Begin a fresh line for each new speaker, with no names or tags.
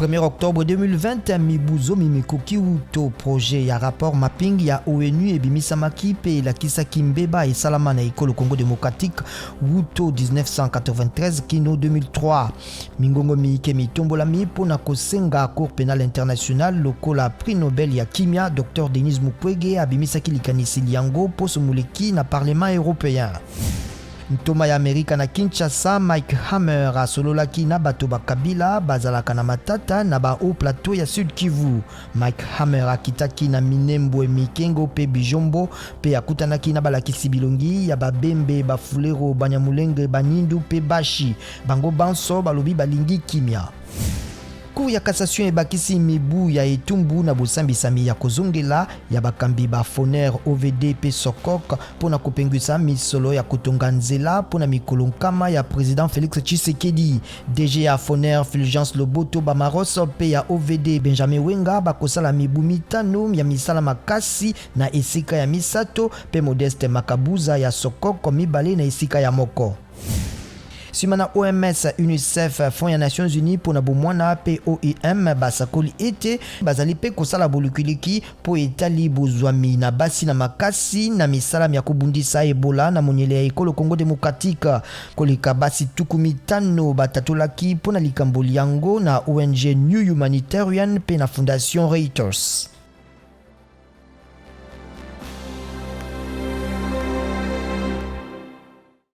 1er octobre 2020, mibu zomi mikoki wuto projet ya rapport mapping ya ONU ebimisamaki mpe elakisaki mbeba esalama na ekolo Congo démocratique wuto 1993 kino 2003. Mingongo miike mitombolami mpo na kosenga Cour pénale internationale lokola prix Nobel ya kimia Dr Denis Mukwege abimisaki likanisi lyango poso moleki na Parlement européen. Ntoma ya Amerika na Kinshasa Mike Hammer asololaki na bato ba Kabila bazalaka na matata na ba hauts plateaux ya Sud Kivu. Mike Hammer akitaki na Minembwe, Mikengo mpe Bijombo mpe akutanaki na balakisi bilongi ya Babembe, Bafulero, Banyamulenge, Banyindu mpe Bashi. Bango banso balobi balingi kimya. Cour ya cassation ebakisi mibu ya etumbu na bosambisami ya kozongela ya bakambi ba Foner, OVD mpe Sokok mpo na kopengwisa misolo ya kotonga nzela mpo na mikolo nkama ya president Felix Tshisekedi. DG ya Foner Fulgence Loboto Bamaros mpe ya OVD Benjamin Wenga bakosala mibu mitano ya misala makasi na esika ya misato mpe Modeste Makabuza ya Sokok mibale na esika ya moko. Nsima na OMS, UNICEF, Fonds ya Nations Unies mpo na bomwana mpe OIM basakoli ete bazali mpe kosala bolukiluki mpo etali bozwami na basi na makasi na misala mya kobundisa Ebola na monyele ya ekolo Congo democratique. Koleka basi 50 batatolaki mpo na likambo lyango na ONG New Humanitarian mpe na Fondation Reuters.